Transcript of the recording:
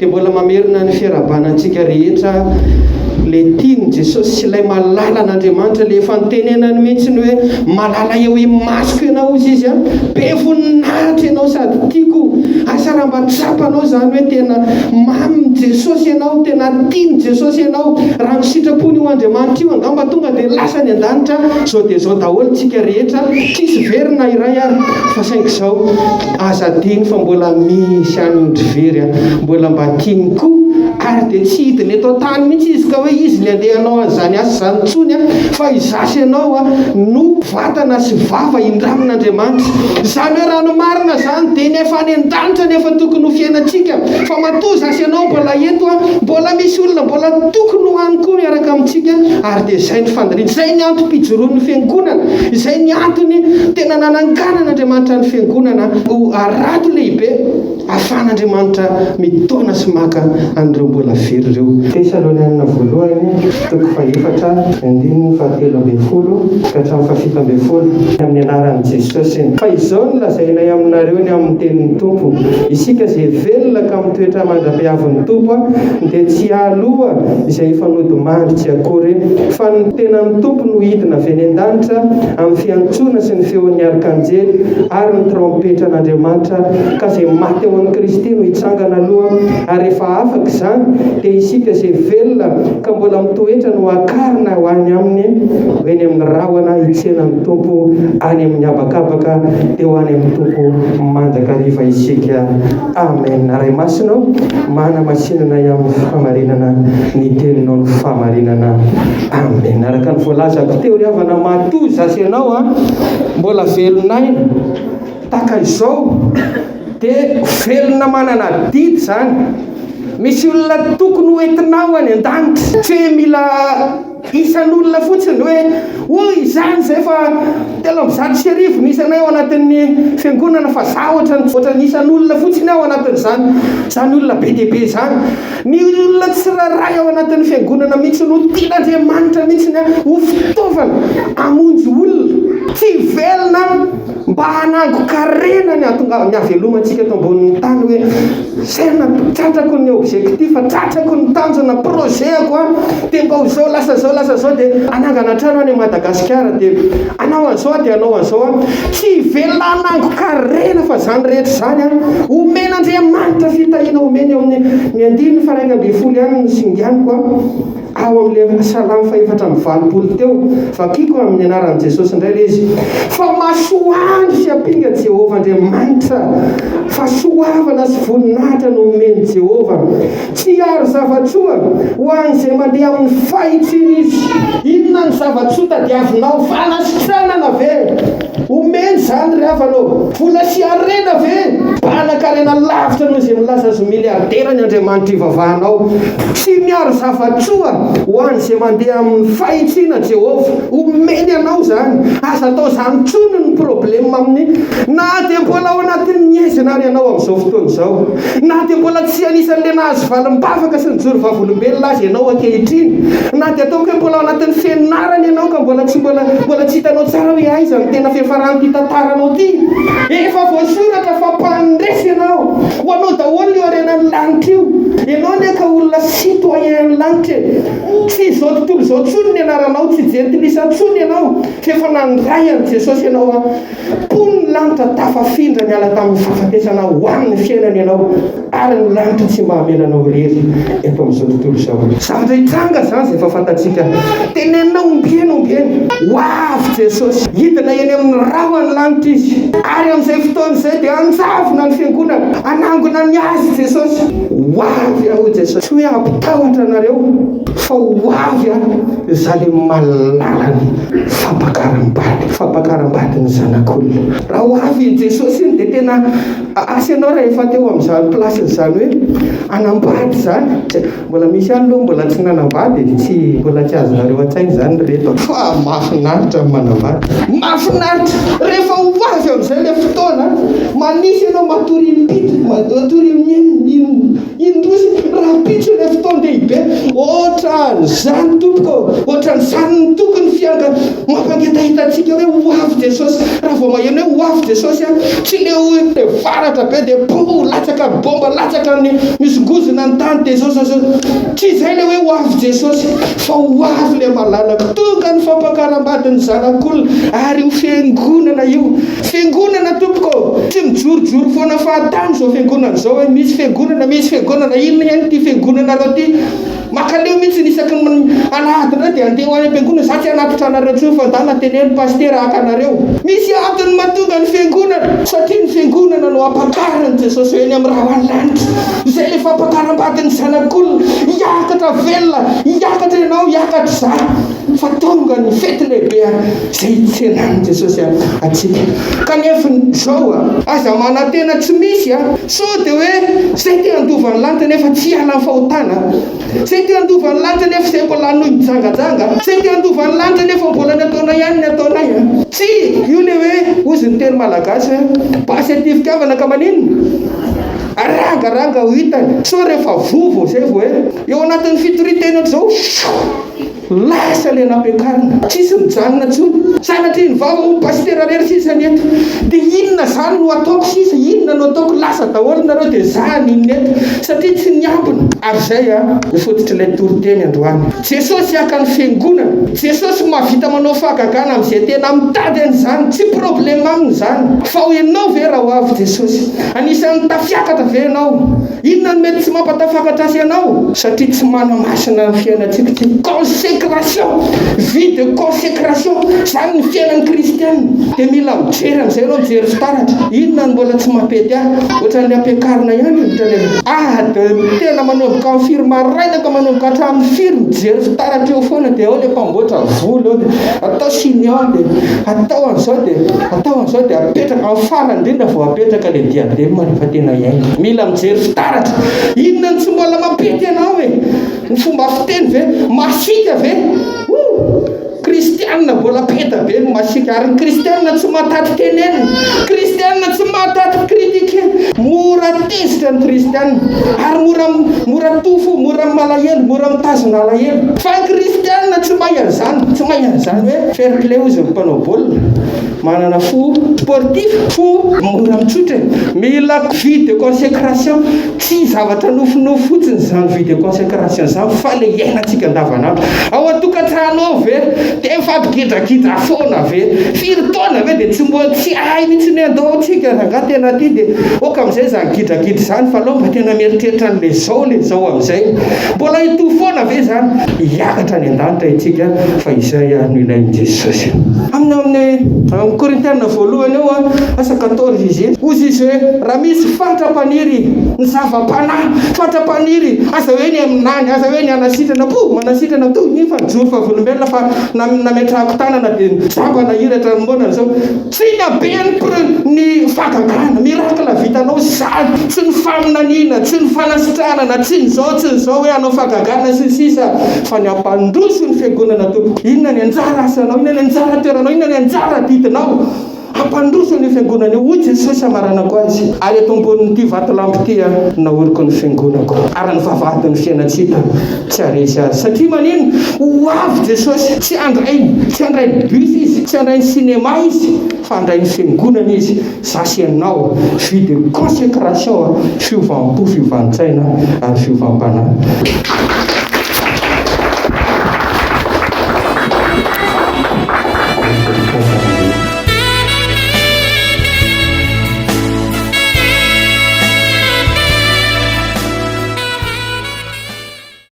Dia mbola mamerina ny fiarahabana antsika rehetra ilay tian'i Jesosy sy ilay malala an'Andriamanitra, ilay efa nitenenany mihitsy ny hoe malala eo imasoko ianao hozy izy a, be voninahitra ianao sady tiako. Asa raha mba tsapanao izany hoe tena mamin'i Jesosy ianao, tena tian'i Jesosy ianao, raha ny sitrapon'io Andriamanitra io angamba tonga dia lasa any an-danitra, izao dia izao daholo tsika rehetra, tsisy very na iray ary, fa saingy izao. Aza adino fa mbola misy any ondry very a! Mbola mba tiany koa ary dia tsy hidina eto an-tany mihitsy izy ka hoe izy ny andeha hanao an'izany asa izany intsony a! Fa izaho sy ianao a no vatana sy vava indramin'Andriamanitra. Izany hoe raha ny marina izany dia ny efa any an-danitra no efa tokony ho fiainantsika fa matoa izaho sy ianao mbola eto a, mbola misy olona mbola tokony ho any koa miaraka amintsika ary dia izay ny faniriana, izay ny antom-pijoroan'ny fiangonana. Izay ny antony tena nananganan'Andriamanitra ny Fiangonana ho harato lehibe ahafahan'Andriamanitra mitaona sy maka an'ireo mbola very ireo. Tesalonianina voalohany, toko fahefatra, andininy fahatelo ambin'ny folo ka hatramin'ny fahafito ambin'ny folo, Amin'ny anaran'i Jesosy. Fa izao no lazainay aminareo ny amin'ny tenin'ny Tompo, isika izay velona ka mitoetra mandra-piavin'ny Tompo dia tsy hahaloa izay efa nodimandry tsy akory, fa ny tenan'ny Tompo no hidina avy any an-danitra amin'ny fiantsoana sy ny feon'ny arkanjely ary ny trompetran'Andriamanitra, ka izay maty ao amin'i Kristy no hitsangana aloha, ary rehefa afaka izany, dia isika izay velona ka mbola mitoetra no hakarina ho any aminy, ho eny amin'ny rahona hitsena ny Tompo any amin'ny habakabaka, dia ho any amin'ny Tompo mandrakariva isika. Amen. Ray Masina ô, manamasina anay amin'ny fahamarinana, ny teninao no fahamarinana. Amen. Araka ny voalazako teo ry havana, matoa izaho sy ianao a, mbola velon'aina tahaka izao, dia velona manana adidy izany. Misy olona tokony ho entinao any an-danitra. Tsy hoe mila Isan'olona fotsiny hoe hoy izany izay fa 1103 ny isanay ao anatin'ny fiangonana fa za ohatran'ny ohatran'ny isan'olona fotsiny aho ao anatin'izany izany olona be dia be izany. Ny olona tsirairay ao anatin'ny fiangonana mihitsy no tian'Andriamanitra mihitsy ho fitaovana hamonjy olona. Tsy velona mba hanangon-karena ny hahatonga ny havelomantsika eto ambonin'ny tany hoe saina tratrako ny objectif, tratrako ny tanjona, projet-ko an, dia mba ho izao lasa izao lasa izao dia hanangana trano any Madagasikara dia hanao an'izao aho dia hanao an'izao aho. Tsy hivelona hanangon-karena fa izany rehetra izany an, omen'Andriamanitra fitahiana omeny eo amin'ny ny andininy faha 11 ihany no singaniko an. Ao amin'ilay Salamo faha-84 teo, vakiko amin'ny anaran'i Jesosy indray ilay izy, Fa masoandro sy ampinga Jehovah Andriamanitra, fahasoavana sy voninahitra no omen'i Jehovah. Tsy hiaro zava-tsoa ho an'izay mandeha amin'ny fahitsiana izy. Inona ny zava-tsoa tadiavinao? Fanasitranana ve? Omeny izany ry havana ô! Vola sy harena ve? Mpanan-karena lavitra noho izay milaza azy ho miliardera ny Andriamanitra ivavahanao. Tsy miaro zava-tsoa ho an'izay mandeha amin'ny fahitsiana Jehovah. Omeny anao izany. Aza atao izany intsony ny problème amin'ny na dia mbola ao anatin'ny haizina ary ianao amin'izao fotoana izao. Na dia mbola tsy anisan'ilay nahazo valim-bavaka sy nijoro vavolombelona aza ianao ankehitriny. Na dia ataoko hoe mbola ao anatin'ny fianarana ianao ka mbola tsy mbola mbola tsy hitanao tsara hoe aiza no tena fiafaran'ity tantaranao ity. Efa voasoratra fa mpandresy ianao. Ho anao daholo io harenan'ny lanitra io. Ianao anie ka olona citoyen ny lanitra e. Tsy izao tontolo izao intsony ny anaranao, tsy jentilisa intsony ianao, fa efa nandray an'i Jesosy ianao an. Mponin'ny lanitra tafafindra niala tamin'ny fahafatesana ho amin'ny fiainana ianao, ary ny lanitra tsy mba hamela anao irery eto amin'izao tontolo izao. Zavatra hitranga izany izay efa fantatsika. Tenenina ombieny ombieny, ho avy Jesosy. Hidina eny amin'ny rahona ny lanitra Izy. Ary amin'izay fotoana izay dia hanjavona ny fiangonana. Hanangona ny Azy Jesosy. Ho avy Aho, hoy Jesosy. Tsy hoe hampitahotra anareo, fa ho avy Aho, Izaho ilay malalany fampakaram-bady, fampakaram-bady ny Zanak'olona. Raha ho avy iny Jesosy iny dia tena asa ianao raha efa teo amin'izany place-n'izany hoe hanambady izany. Mbola misy ihany aloha mbola tsy nanambady e, tsy mbola tsy azonareo an-tsaina izany ry reto a. Fa mahafinaritra ny manambady. Mahafinaritra! Rehefa ho avy amin'izay ilay fotoana, manisy ianao matory im-pito, matory in-enina, in-droa sy rahampitso ilay fotoan-dehibe. Ohatran'izany tompoko ô, ohatran'izany ny tokony fianga mampangetaheta. hetahetantsika hoe ho avy Jesosy. Raha vao maheno hoe ho avy Jesosy an, tsy le hoe le varatra be dia pou latsaka ny bomba, latsaka ny mihozongozona ny tany dia zao zao zao. Tsy izay le hoe ho avy Jesosy fa ho avy le malalaka. Tonga ny fampakaram-badin'ny zanak'olona ary io fiangonana io. Fiangonana tompoko ô! Tsy mijorojoro foana fahatany izao fiangonana izao hoe misy fiangonana, misy fiangonana, inona ihany ity fiangonanareo ity? Makaleo mihitsy ny isaky ny alahady indray dia andeha ho any am-piangonana, za tsy hanatitra anareo intsony fa ndana teneno pasitera haka anareo. Misy antony mahatonga ny fiangonana, satria ny fiangonana no ampakarin'i Jesosy ho eny amin'ny rahona lanitra. Izay ilay fampakaram-badin'ny zanak'olona. Hiakatra velona, hiakatra ianao, hiakatra za. Fa tonga ny fety lehibe izay hitsenan'i Jesosy antsika. Kanefa izao, aza manantena tsy misy. Sao dia hoe izay te handova ny lanitra nefa tsy hiala amin'ny fahotana, izay te handova ny lanitra nefa izay mbola hanohy mijangajanga, izay te handova ny lanitra nefa mbola ny ataonay ihany ny ataonay. Tsia, io ilay hoe hozy ny teny malagasy hoe basy aty fitiavana ka maninona? Arangaranga ho hitany. Sao rehefa vovo izay vao hoe eo anatin'ny fitorian-teny ohatr'izao, shoo! Lasa le nampiakarina, tsisy mijanona tsony, sanatria ny vava hono pasitera rery sisa ny eto, de inona zany no ataoko sisa, inona no ataoko, lasa daholo nareo de za n'inona eto, satria tsy niambina, ary zay a ny fototr'ilay toriteny androany, Jesosy haka ny fiangonana, Jesosy mahavita manao fahagagana amin'izay tena mitady an'izany, tsy problème aminy zany, fa ho enao ve raha ho avy Jesosy, anisan'ny tafiakatra ve enao? Inona no mety tsy mampatafakatra azy ianao? Satria tsy manamasina ny fiainantsika ity. Consécration! Vie de consécration! Izany ny fiainan'ny kristiana. Dia mila mijery amin'izay ianao, mijery fitaratra. Inona no mbola tsy mampety ahy? Ohatran'ny ampiakarina ihany e, ohatran'ny ah dia tena manomboka amin'ny firy maraina ka manomboka hatramin'ny firy mijery fitaratra eo foana dia ao ilay mpamboatra volo eo dia atao chignon dia atao an'izao dia atao an'izao dia apetraka amin'ny farany indrindra vao apetraka ilay diadème rehefa tena hiainga. Mila mijery fitaratra. Inona no tsy mbola mampety anao e? Ny fomba fiteny ve? Masiaka ve? Ouh! Kristianina mbola peta be ny masiaka ary ny kristianina tsy mahataty tenenina. Kristianina tsy mahataty critiquer. Mora tezitra ny kristianina ary mora mora tofo, mora malahelo, mora mitazona alahelo. Fa ny kristianina tsy mahay an'izany, tsy mahay an'izany hoe fair play hozy ny mpanao baolina. Manana fo sportif, fo mora mitsotra e. Mila vie de consécration, tsy zavatra nofinofy fotsiny izany vie de consécration izany fa le iainantsika andavanandro. Ao an-tokantrano ao ve dia mifampigidragidra foana ve? Firy taona ve dia tsy mbola tsy hay mihitsy ny handao antsika rangahy tena aty dia ok amin'izay izany gidragidra izany fa aleo mba tena mieritreritra an'le zao le zao amin'izay. Mbola hitohy foana ve izany? Hiakatra any an-danitra isika fa izay no ilain'i Jesosy. Amin'ny amin'ny Korintiana voalohany eo asa quatorze izy iny. Hozy izy hoe, raha misy fatra-paniry ny zava-panahy, fatra-paniry, aza hoe ny haminany, aza hoe ny hanasitrana, po, manasitrana toa iny fa nijoro vavolombelona fa nametrahako tanana dia jamba nahiratra ny moana izao. Tsy ny haben'ny ny fahagagana, miracle vitanao izany, tsy ny faminaniana, tsy ny fanasitranana, tsy ny izao, tsy ny izao hoe hanao fahagagana sy ny sisa fa ny hampandroso ny fiangonana tompoko. Inona ny anjara asanao, inona ny anjara toeranao, inona ny anjara adidinao hampandroso an'io fiangonana io? Hoy Jesosy hamaranako azy, ary eto ambonin'ity vatolampy ity aho naoriko ny fiangonako, ary ny vavahadin'ny fiainan-tsy hita tsy haharesy azy. Satria maninona? Ho avy Jesosy, tsy handray, tsy handray ny bus Izy, tsy handray ny cinéma Izy, fa handray ny fiangonana Izy, za sy ianao. Vie de consécration, fiovam-po, fiovan-tsaina ary fiovam-panahy.